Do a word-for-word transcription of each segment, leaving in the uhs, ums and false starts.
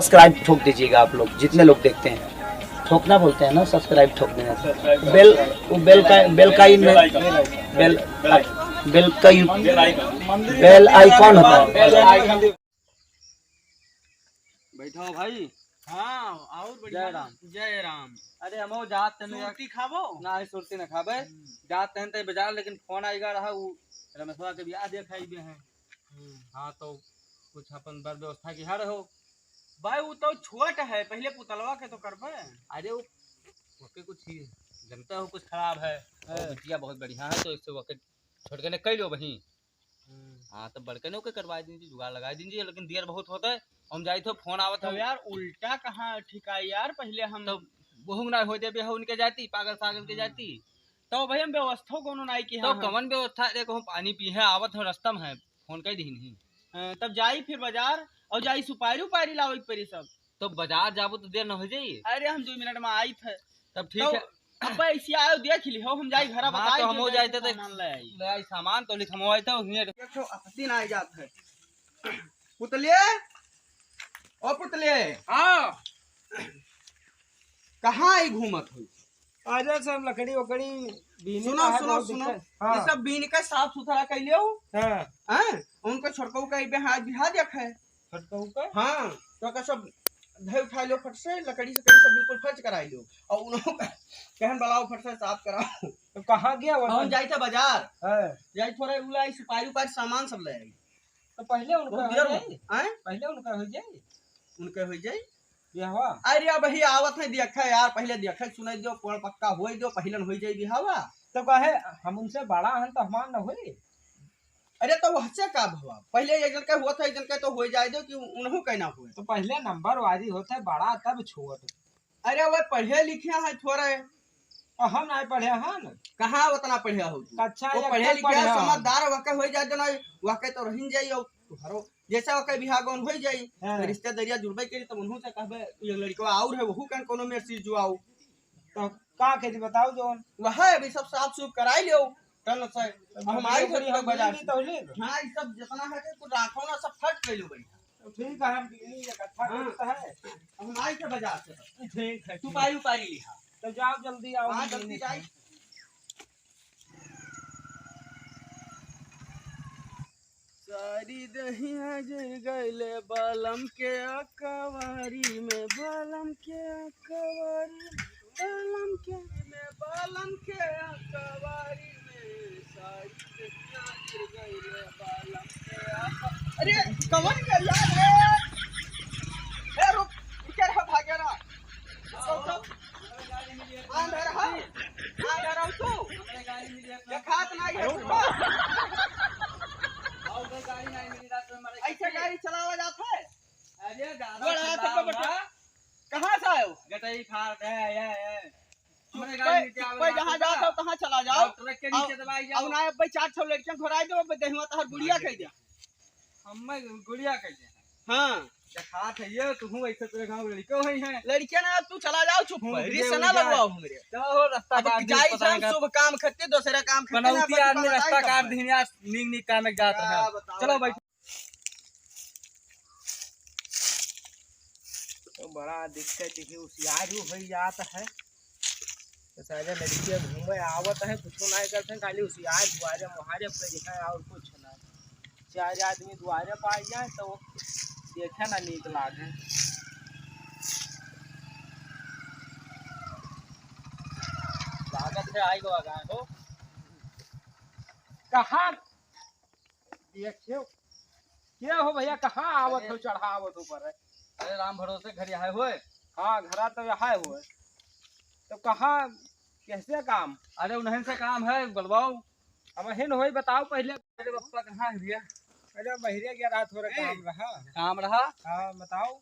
सब्सक्राइब ठोक दीजिएगा आप लोग, जितने लोग देखते हैं। ठोकना बोलते हैं ना, सब्सक्राइब ठोक देना। बेल, वो बेल का, बेल का इन-, बेल, बेल का, बेल आइकॉन होता है। बैठो भाई। हाँ, और बढ़िया। जय राम। जय राम। अरे, हमहू जात तनी सुरती खाबो? ना, सुरती ना खाबे। हम्म। जात तनी तई बाजार, लेकिन फोन आइगा रहा, उ रमेशवा के बियाह देख आइबे हैं। हम्म। हाँ, तो कुछ अपन बर व्यवस्था की हर हो। भाई, वो तो छोट है, पहले पुतलवा के तो करबे। अरे, वो, ओके कुछ ही, जनता हो, कुछ खराब है। हाँ। वो बिटिया बहुत बढ़िया है, तो इससे ओके छोड़ के ने कई लो वहीं। हम्म। हाँ, तब बड़कने ओके करवा दीजिए, जुगाड़ लगा दीजिए, लेकिन देर बहुत होता है। हम जाई तो फोन आवत तो है। यार, उल्टा कहाँ ठीक है यार, पहले हम तो बहुंग ना हो जाए, बेहा उनके जाती, पागल सागल के हम्म। जाती। तो भाई, हम व्यवस्था कोनो नाई की तो हम। कवन व्यवस्था? देखो, हम पानी पी है, आवत है, रास्ता में है, फोन कर दी नहीं। हाँ, तब जाई फिर बाजार और जाई सुपारी उपारी लावे के पड़ी सब। तो बाजार जाबो तो देर न हो जाई? अरे, हम दो मिनट में आई थे। तब ठीक तो है। अब ऐसी आयो, देख ली हो, हम जाई घर हाँ, बताई तो हम हो जाए तो सामान ले आई। ले आई सामान, तो लिख हम हो आए तो हुए। देखो, अब दिन आ जात है। पुतले, ओ पुतले। हाँ। कहाँ आई घूमत हो? आजा सब लकड़ी वकड़ी बीने सुनो, का है, सुनो, बहुत सुनो। दिक्कत। हाँ। ये सब बीन के साफ सुथरा कर लियो। हाँ। हैं? उनको छोटकऊ का इबे हाथ बिहा देख है। छोटकऊ का? हाँ, तो का सब धई उठा लियो फट से, लकड़ी से कड़ी सब बिल्कुल फर्ज कराई लियो। और उन्हों का कहन बुलाओ फट से साफ कराओ। तो कहाँ गया वो हम अपन? जाई थे बाजार। हाँ। जाई थोड़ा उलाई सुपारी उपारी सामान सब ले आई। तो पहले उनका बहुत हो देर जाई। हो, हैं? पहले उनका हो जाई। उनका हो जाई? बियाहवा? अरे अब ही आवत है, देखा यार, पहले देखा, सुनाई दो, कोण पक्का होई दो, पहले न होई जाई बियाहवा। तो कहे, हम उनसे बड़ा हन तो हमार न होई? अरे तो वहसे का भवा, पहले एक जन के हुआ था, एक जन के तो हो जाए दो कि उनहु के ना हुए। तो पहले नंबर वारी होता है, बड़ा तब छोट। अरे वो पढ़े लिखे हैं थोड़ा। और हम नहीं पढ़े हन। कहाँ उतना पढ़े हो तू? अच्छा, वो एक पढ़े तक लिखे पढ़े हैं, हो। समझदार वके हो जाए जना, वके तो रहिन जाई और तुहरो जैसा वके बिहागौन हो जाई। हाँ। तो रिश्तेदारिया जुड़बे करी, तब उन्हों से कहबे, "ये लड़कवा और है, वहू कन कोनो मेरे से जुआओ।" तो का करी बताओ जौन? वह अभी सब साफ सूफ कराई लियो, टन से। तो हम आई बकरी सब हम बाजार बीनी से। तो ले लो। हाँ, ये सब जितना है कि कुछ राखो ना, सब फट ले लो भाई। तो ठीक है, हम बीनी इकट्ठा हाँ। करता है। हम आई के बाजार से। ठीक है, तू ठीक। पाई उपारी लिहा। तो जाओ जल्दी आओ, हाँ, हम जल्दी बीनी जाई। खाई। सारी दहिया जर गइले बालम के अकवारी में, बालम के अकवारी में, बालम के में, बालम के अकवारी में, सारी दहिया जर गइले बालम के अक-, अरे, कवन करिया रे? ए, रुक, रुके रहा, भागे रहा। रुक, रुक, रुक। आंधर है? आंधर हो तू? देखात नहीं है तुमको? ऐसे गाड़ी चलावा जात है? अरे, ज्यादा बड़ा चिल्लाओ हाथ पे बटा। ना। कहाँ से आयो? गटई फाड़ दे, ये, ये। हमरे गाड़ी में क्या चुप्पे वाला जहाँ जात हो, तहाँ चला जाओ। और ट्रक के नीचे दबाई जाओ। और ना, अब भाई चार छह लड़कियाँ घोराई दो, अब दहिवा तहर गुड़िया कह दे। हम्मे गुड़िया कह दे। हाँ। देखात है ये, तू हूँ ऐसे तेरे गाँव लड़के हो ही हैं। लड़कियाँ ना, तू चला जाओ चुप तू पर, ये रिश्ता ना उधर लगवाओ हमरे। चलो हो, रास्ता अब काट दी, जाई पता से हम नहीं शुभ काम खत्ते, दूसरा काम खत्ते ना, पनौती अपन आदमी पता रास्ता नहीं काट कब दीन यार, नीक नीक काम में जात क्या है। बताओ चलो यार। बैठ। तो बड़ा दिक्कत है, होशियार हो जात है। तो सारे लड़कियाँ घूमे आवत है, कुछो नाहीं करते हैं, खाली होशियार दुआरे मुहारे पे दिखाए और कुछ ना। चार आदमी दुआरे पे आ जाए तो देखे ना नीक लागे। लागत है आई गवा गाय हो। कहाँ देखियो, के हो भैया, कहाँ आवत अरे। हो, चढ़ावत हो पर? अरे राम भरोसे घर यहाँ होए? हाँ, घरा तो यहाँ होए। तो कहाँ, कैसे काम? अरे उन्हें से काम है, बुलवाओ। हम हिन होई, बताओ पहले। अरे बप्पा कहाँ है भैया? अरे बहिरे गया रहा, थोड़ा ए, काम रहा। काम रहा? हाँ, बताओ।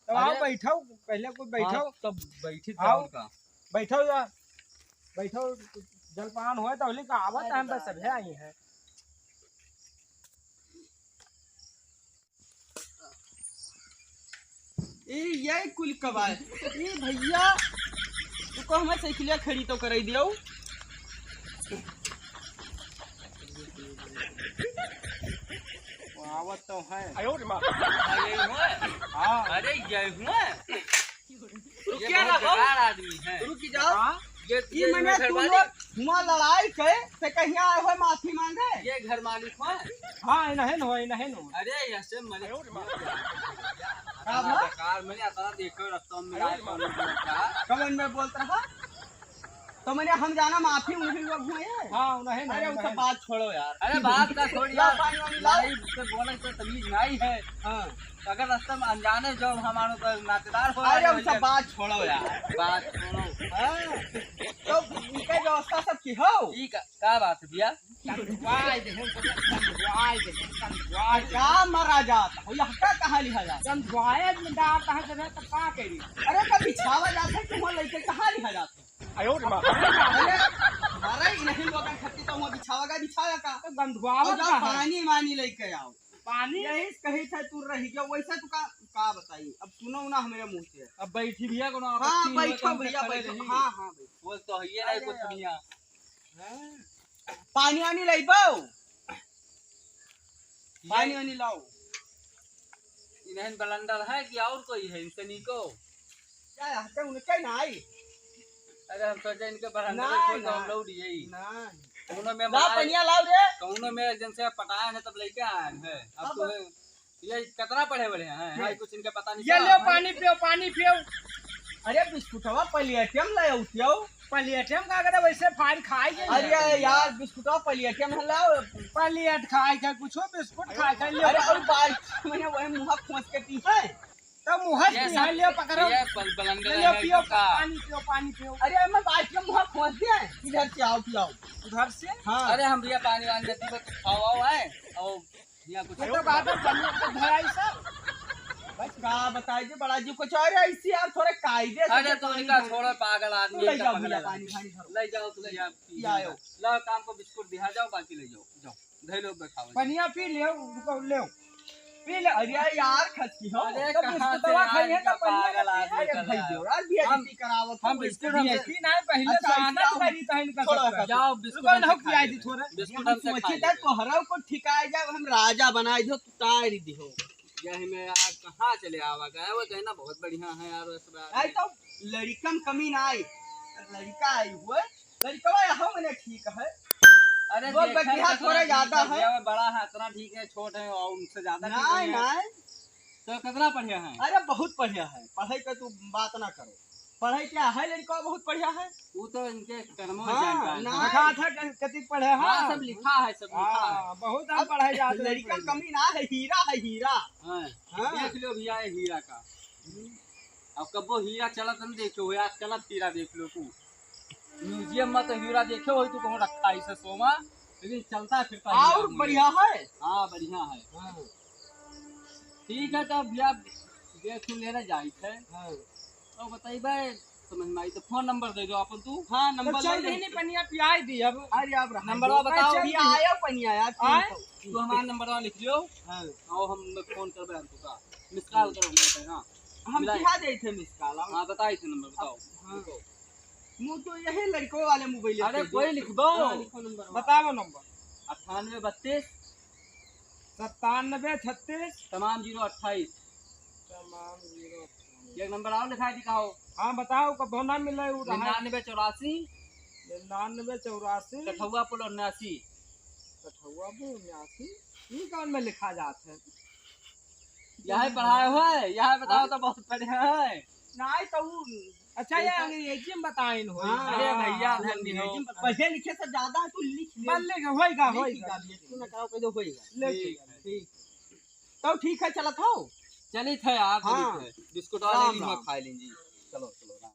तब आओ, अरे। बैठो, पहले कुछ बैठो। हाँ, तब बैठी आओ। तब का? बैठो या, बैठो, जलपान होए तो होली का आवत अरे है, हम बस दादा। सभे आई हैं। ए, ये कुल कबाय। ए, भैया, तू को हमार साइकिलिया खड़ी तो कराई दियो। आवत तो है। अरे, यही हुआ? हाँ। अरे, यही हुआ? रुक ये क्या बहुत रहा हो? बेकार आदमी है। रुक जाओ। हाँ? ये, ये ये मैंने मेरे घर तू वाली। लोग हुआ लड़ाई के, ते कहीं आए हो माफी मांगे? ये घर मालिक हो? हाँ, इन्हें हो, इन्हें हो। अरे, ऐसे मरे। का भा? बेकार, मैंने अतना देखो रास्ता में आए, कौन बोलता है? कौन में बोलता है? तो मैंने हम जाना माफी उन्हीं लोग हुए हैं। हाँ, उन्हें ना, अरे, वो सब उन्हें। बात छोड़ो यार। अरे, बात का छोड़ ला, यार। पानी वानी लाओ। भाई, उससे बोले तो तमीज नहीं है। हाँ। अगर रास्ते में अनजाने जो हमारे तो नातेदार हो अरे, रहे वो सब हैं। बात छोड़ो यार। बात छोड़ो। हाँ। तो इनके व्यवस्था सब की हो? ई का, का बात है भैया? समझवाए दे, समझवाए दे, समझवाए दे। का मरा जाता हो? यहाँ का कहाँ लिहा जाता? समझवाए में डालता है जब, तो का करी? अरे, तो बिछावा जाता है, तुम लेके कहाँ लिहा जाता? आयो रे माँ। अरे, अरे, इन्हीं लोगन खातिर तो हुआ बिछावा का, बिछावा का। तो गंधवावत और जाओ का है? पानी वानी लेके आओ। पानी? यही कही था तू रह गया, वैसे तू का, का बताई? अब सुनो ना हमारे मुँह से। अब बैठी भैया, कोनो हाँ, आपत्ति हुआ बैठो तो हम भैया, खड़े बैठो। रही। हाँ, हाँ, बैठो। बोल तो है ये नहीं अरे कुछ यार। भैया। हाँ। पानी वानी लाइबो? पानी वानी लाओ। इन्हें बलंदर है कि और कोई है इनसे नीको? क्या यहाँ पे उनके ना आई? अरे हम सोचे इनके बलंदर ना, खोल दो, हम ना। लौट यही। ना। कौनो में ला मार-, पनिया लाओ रे। कौनो में एक जन से पटाया है तब लेके आए हैं। अब अब तो ये कितना पढ़े बड़े हैं, हाँ। भाई कुछ इनके पता नहीं ये चला। ले पानी पियो, पानी पियो। अरे बिस्कुटवा प्लेटे में ले आउतियो। प्लेटे में का करे, वैसे फाड़ खाई जाए। अरे यार, बिस्कुटवा प्लेटे में लाओ। प्लेट खाए के, कुछो बिस्कुट खाए के, ले। अरे और बाल्टी में वही मुँह खोस के पी है। तो मुँह से ये पी है, सब ले पकड़ो। ये बल-, बलंदर ले लो, है, पियो, इसको का? पानी पियो, पानी पियो। अरे मैं बाल्टी में मुँह खोस दिया है, इधर से आओ, पिलाओ। उधर से? हाँ। अरे हम भैया पानी वानी नहीं पीबे, तो खाओ, आओ, आए, और यहाँ कुछ ये तो बात है, पानी तो भराई सब। बस का बताई जी, बड़ा जी कुछ और ऐसी यार, थोड़े कायदे से अरे तो तो पानी इनका भर छोड़ो, पागल आदमी तू ले इनका जाओ पकड़ भैया, ले। पानी, पानी भरो। ले जाओ, तू ले जाओ, पी जाओ। लो, काम को बिस्कुट दिहा जाओ, बाकी ले जाओ, जाओ, धै लो, बैठाओ। पनिया पी ले, रुको, ले। पी ले। अरे यार, खसी हो। अरे तो कहाँ से बिस्कुटवा यार, खाई है, इनका तो पनिया पागल आदमी पी ले। का भाई लाया। जो, यार, हम, बेइज्जती करावत हम हो, बिस्कुट बेइज्जती हमसे बेइज्जती ना, पहले अच्छा, स्वागत ऐसा करी, तो इनका छोड़ो, सब कर। जाओ, बिस्कुट रुको, इन्हें हमसे पियाई खाई दी ले। थोड़ा। बिस्कुट हम हमसे सोची खाई था, ले। तोहरा को ठिकाए जाए, हम राजा बनाए दो, तारी दिहो। यही में यार कहाँ चले आवा गया, वो कहना बहुत बढ़िया है यार, वैसे बात आई है। तो लड़िकन कमी ना आई, लड़िका आई हुए, लड़िकवा यहाँ मने ठीक है। अरे वो देखा बतिया तो थोड़ा थोड़ा ज्यादा ठीक है, है। भैया, वो बड़ा है, इतना ठीक है, छोट है और उनसे ज्यादा ठीक नहीं, है। नहीं। तो कितना पढ़े हैं? अरे बहुत पढ़े है, पढ़ाई का तू बात ना करो। पढ़ाई क्या है, लड़का बहुत पढ़िया है। वो तो इनके कर्मों में हाँ, जानता है। ना। लिखा था क-, कति पढ़े हाँ, हाँ। सब लिखा है, सब लिखा है। हाँ, बहुत हम अब पढ़ाई जाते हैं लड़का पढ़े। कमी ना है, हीरा है, हीरा। हाँ, हाँ। देख लो भैया, ये हीरा का। अब कब वो हीरा चलत हम देखे हो, आज चलत हीरा देख लो तू। म्यूजियम में तो हीरा देखे हो, तू कहूँ रखा है इसे सोमा, लेकिन चलता फिरता हीरा और मुझे। बढ़िया है। हाँ, बढ़िया है। हाँ। ठीक है, तो भैया, देख सुन लेना जाइत है। हाँ। तो बताइए भाई, समझ में आई तो फोन नंबर दे दो अपन तू। हाँ, तो नंबर चल ले दे। नहीं, पनिया पियाई दी अब। अरे, अब रहा नंबरवा दो। बताओ। चल ये आयो पनिया यार, आए? फोन तो। तू हमारा नंबरवा लिख लियो। हाँ। और हम फोन करबे हम तुका। मिस कॉल करो हम लोग, हाँ। हम मिलाई। क्या देते हैं मिस कॉल? हाँ, बताई थे नंबर, बताओ। हाँ। लिखो। मुँह तो यही लड़कों वाले मोबाइल अरे, पे कोई लिखबो। हाँ, लिखो नंबर। बताओ नंबर। अट्ठानवे बत्तीस। सत्तानवे छत्तीस। तमाम जीरो अट्ठाईस। तमाम जीरो अट्ठाईस। एक नंबर और लिखाई दिखाओ। हाँ, बताओ, कब ना मिले उ रहा? निन्यानवे चौरासी। निन्यानवे चौरासी। कठौआ पुल उन्यासी। कठौआ पुल उन्यासी। ये कौन में लिखा जात है? यहाँ पढ़ाए हुए, यहाँ बताओ हाँ? तो बहुत पढ़े हैं। नहीं तो उ अच्छा, ये जैसा अंग्रेजी में बताइन होई। हाँ, अरे भैया, हाँ, धन्य हो। अंग्रेजी में पढ़े लिखे से ज्यादा है, तू लिख ले। बस लिख, होइगा, लिख होइगा। लिख, तू ना कहो, कह दो, होइगा। लिख, ठीक है। ठीक। तो ठीक है, चलत हो? चलित है यार, हाँ। चलित है। बिस्कुट वाले राम भी राम। खा लीजिए। चलो, चलो, राम।